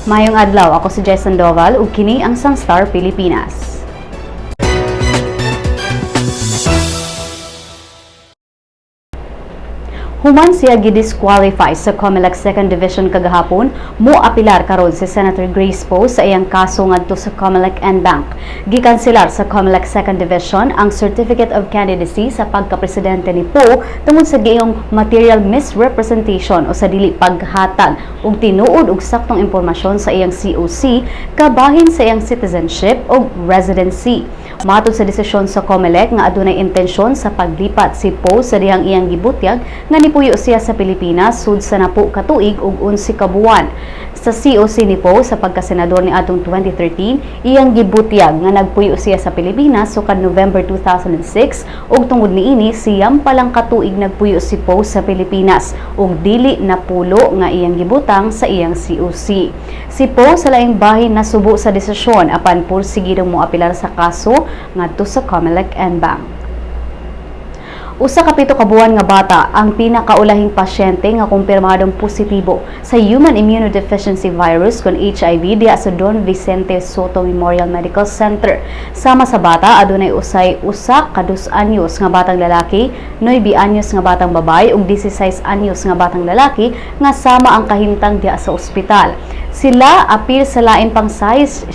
Maayong adlaw, ako si Jason Doval ug kini ang Sunstar Pilipinas. Human siya gidisqualify sa COMELEC Second Division kagahapon, mo-apilar karon si Senator Grace Poe sa iyang kaso ngadto sa COMELEC en banc. Gikanselar sa COMELEC Second Division ang Certificate of Candidacy sa pagkapresidente ni Poe tungod sa giingong material misrepresentation o sa dili paghatag og tinuod ug saktong impormasyon sa iyang COC kabahin sa iyang citizenship o residency. Matod sa desisyon sa COMELEC nga adunay intensyon sa paglipat si Poe sa dihang iyang gibutyag nga nipuyo siya sa Pilipinas sud sa 10 ka tuig ug 11 ka buwan. Sa COC ni Poe sa pagkasenador ni atong 2013, iyang gibutyag nga nagpuyo siya sa Pilipinas sukad November 2006 ug tungod niini 9 pa lang ka tuig nagpuyo si Poe sa Pilipinas ug dili napulo nga iyang gibutang sa iyang COC. Si Poe sa laing bahin nasubo sa desisyon apan pursigidong moapilar sa kaso ngadto sa COMELEC en banc. 1 ka 7 ka buwan nga bata ang pinakaulahing pasyente nga kumpirmadong positibo sa Human Immunodeficiency Virus kon HIV diha sa Don Vicente Soto Memorial Medical Center. Sama sa bata, adunay usay 1 ka 2 anyos nga batang lalaki, 9 anyos nga batang babae ug 16 anyos nga batang lalaki nga sama ang kahimtang diha sa ospital. Sila apil sa lain pang 680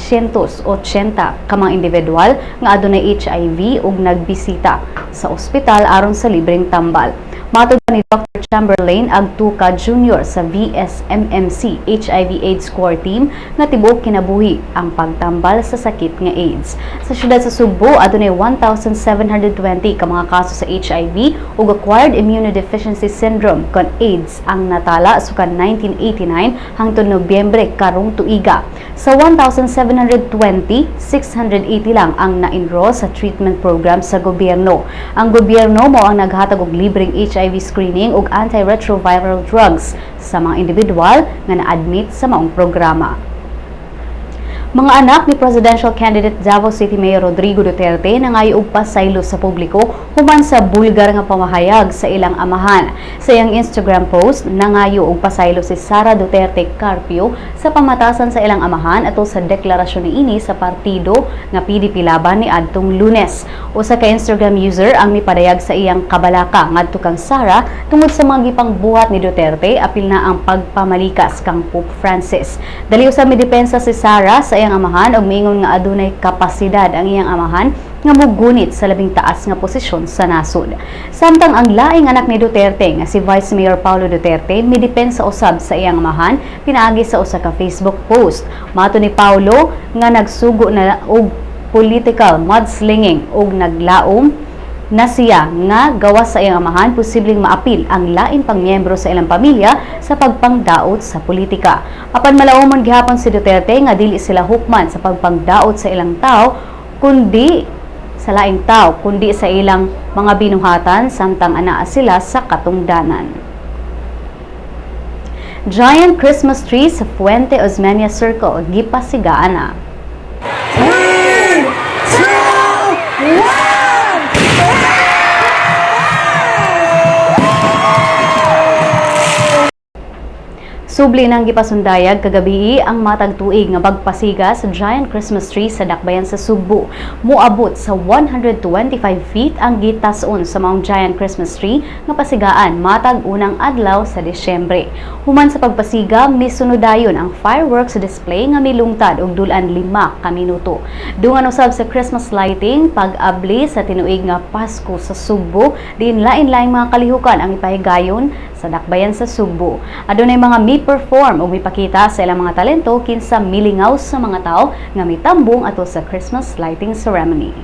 ka mga individual nga adunay HIV ug nagbisita sa ospital aron sa libreng tambal. Matod ni Dr. Chamberlain Agtuca Jr. sa VSMMC HIV AIDS Core Team nga tibuok kinabuhi ang pagtambal sa sakit nga AIDS. Sa syudad sa Sugbo, adunay 1,720 ka mga kaso sa HIV ug Acquired Immunodeficiency Syndrome kon AIDS ang natala sukad 1989 hangtod Nobyembre karong tuiga. Sa 1,720, 680 lang ang na-enroll sa treatment program sa gobyerno. Ang gobyerno mao ang naghatag og libreng HIV screening ug antiretroviral drugs sa mga individual nga na-admit sa maong programa. Mga anak ni presidential candidate Davao City Mayor Rodrigo Duterte nangayo og pasaylo sa publiko human sa bulgar nga pamahayag sa ilang amahan. Sa iyang Instagram post, nangayo og pasaylo si Sara Duterte Carpio sa pamatasan sa ilang amahan ato sa deklarasyon niini sa partido nga PDP Laban ni adtong Lunes. Usa ka Instagram user ang mipadayag sa iyang kabalaka ngadto kang Sara tungod sa mga gipangbuhat ni Duterte apil na ang pagpamalikas kang Pope Francis. Dali usab midepensa si Sara sa iyang amahan ug miingon nga adunay kapasidad ang iyang amahan nga mugunit sa labing taas nga posisyon sa nasod. Samtang ang laing anak ni Duterte nga si Vice Mayor Paulo Duterte midepensa usab sa iyang amahan pinaagi sa usa ka Facebook post. Mato ni Paulo nga nagsugo na og political mudslinging ug naglaom na siya nga gawas sa iyang amahan, posibleng maapil ang lain pang miyembro sa ilang pamilya sa pagpangdaot sa politika. Apan malaumon gihapon si Duterte nga dili sila hukman sa pagpangdaot sa ilang tao kundi sa laing tao kundi sa ilang mga binuhatan samtang anaa sila sa katungdanan. Giant Christmas tree sa Fuente Osmeña Circle gipasigaan na. 3, 2, 1! Subli nang gipasundayag kagabi ang matag tuig nga pagpasiga sa giant Christmas tree sa Dakbayan sa Sugbo. Moabot sa 125 feet ang gitas-on sa maong giant Christmas tree nga pasigaan matag unang adlaw sa Disyembre. Human sa pagpasiga, misunod dayon ang fireworks display nga milungtad og dul-an 5 ka minuto. Dungan usab sa Christmas lighting, pag-abli sa tinuig nga Pasko sa Sugbo, diin lain-laing mga kalihukan ang ipahigayon sa Dakbayan sa Sugbo. Adunay mga mi-perform o mipakita sa ilang mga talento kinsa milingaw sa mga tao nga mitambong ato sa Christmas lighting ceremony.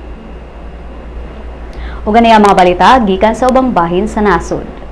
Ug ang mga balita gikan sa ubang bahin sa nasod.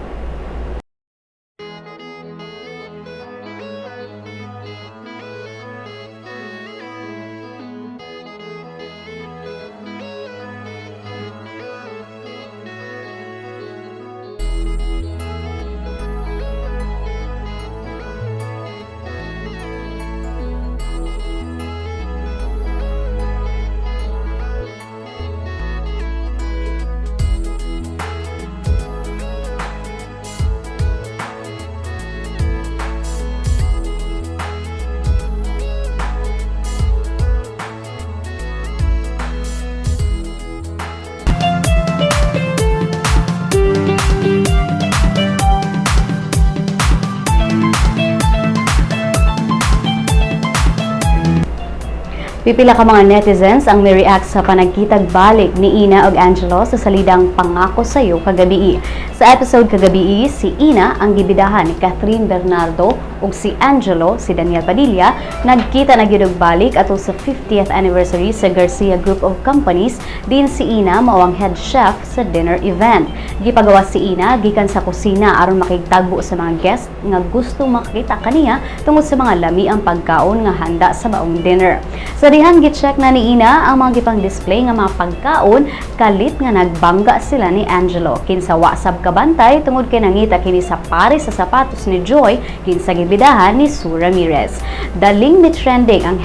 Pipila ka mga netizens ang mi-react sa panagkitag balik ni Ina ug Angelo sa salidang Pangako Sayo kagabii. Sa episode kagabii, si Ina ang gibidahan ni Kathryn Bernardo ug si Angelo, si Daniel Padilla, nagkita na gyud og balik ato sa 50th anniversary sa Garcia Group of Companies, din si Ina mao ang head chef sa dinner event. Gipagawas si Ina gikan sa kusina aron makigtagbo sa mga guest nga gusto makakita kaniya tungod sa mga lamiang pagkaon nga handa sa maong dinner. Sa dihang gi-check na ni Ina ang mga gipang-display nga mga pagkaon, kalit nga nagbangga sila ni Angelo. Kinsa wa sab kabantay tungod kay nangita kini sa pares sa sapatos ni Joy, kinsa gibidahan ni Sue Ramirez. Daling ni trending ang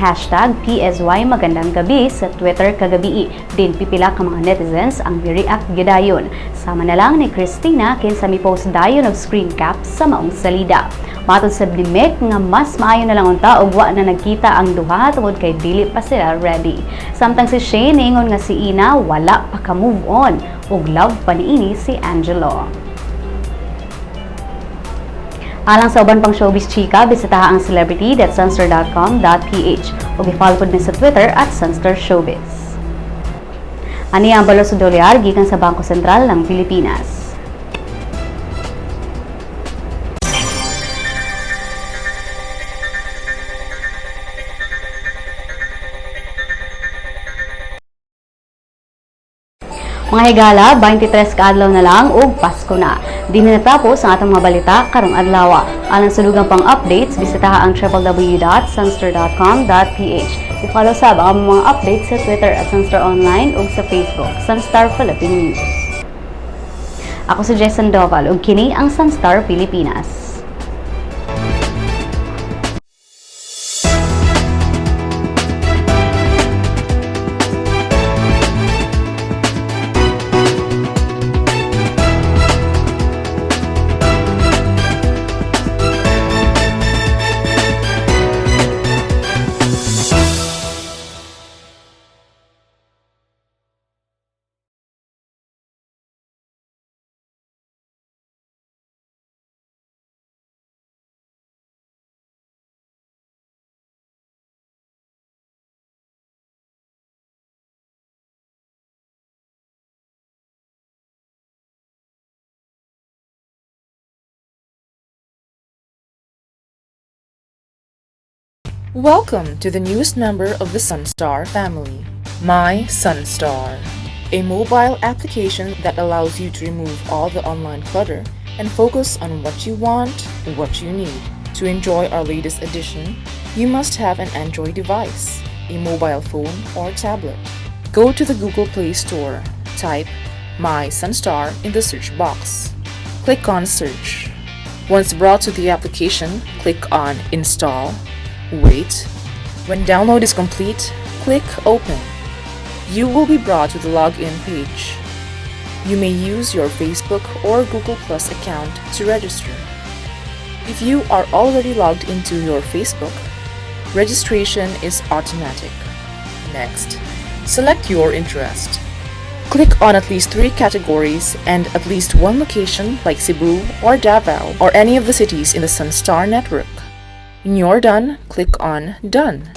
#PSYMagandangGabi sa Twitter kagabii. Din pipila ka mga netizens ang react gidayon. Sama na lang ni Christina, kinsa mi post dayon og screen cap sa maong salida. Matod sa ni Mick nga mas maayo na lang unta og wa na nagkita ang duha tungod kay dili pa sila ready. Samtang si Shane niingon nga si Ina wala pa ka move on ug love pa niini si Angelo. Alang sa uban pang showbiz chika, bisitaha ang celebrity.sunstar.com.ph ug i-follow pod mi sa Twitter @SunstarShowbiz. Ani ang balor sa dolyar gikan sa Bangko Sentral ng Pilipinas. Mga higala, 23 ka adlaw na lang ug Pasko na. Di na natapos ang atong mga balita karong adlaw. Alang sa dugang pang updates, bisitaha ang www.sunstar.com.ph. I-follow sab ang mga updates sa Twitter @SunstarOnline ug sa Facebook, Sunstar Philippine News. Ako si Jason Doval ug kini ang Sunstar Pilipinas. Welcome to the newest member of the Sunstar family, My Sunstar, a mobile application that allows you to remove all the online clutter and focus on what you want, what you need. To enjoy our latest edition, you must have an Android device, a mobile phone or tablet. Go to the Google Play Store, type My Sunstar in the search box. Click on Search. Once brought to the application, click on Install. Wait. When download is complete, click Open. You will be brought to the login page. You may use your Facebook or Google Plus account to register. If you are already logged into your Facebook, registration is automatic. Next, select your interest. Click on at least three categories and at least one location like Cebu or Davao or any of the cities in the Sunstar network. When you're done, click on Done.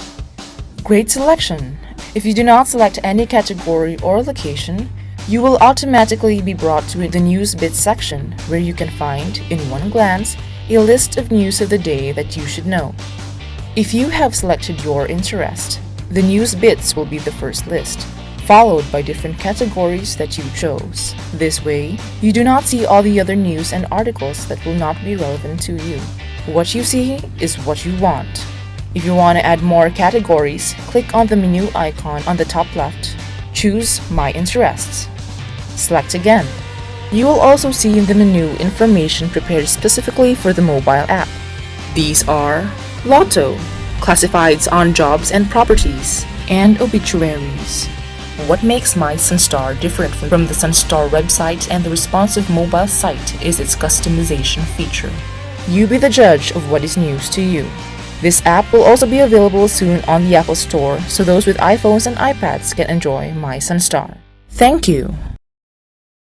Great selection! If you do not select any category or location, you will automatically be brought to the News Bits section where you can find, in one glance, a list of news of the day that you should know. If you have selected your interest, the News Bits will be the first list, followed by different categories that you chose. This way, you do not see all the other news and articles that will not be relevant to you. What you see is what you want. If you want to add more categories, click on the menu icon on the top left. Choose My Interests. Select again. You will also see in the menu information prepared specifically for the mobile app. These are Lotto, classifieds on jobs and properties, and obituaries. What makes My Sunstar different from the Sunstar website and the responsive mobile site is its customization feature. You be the judge of what is news to you. This app will also be available soon on the Apple Store so those with iPhones and iPads can enjoy My Sunstar. Thank you.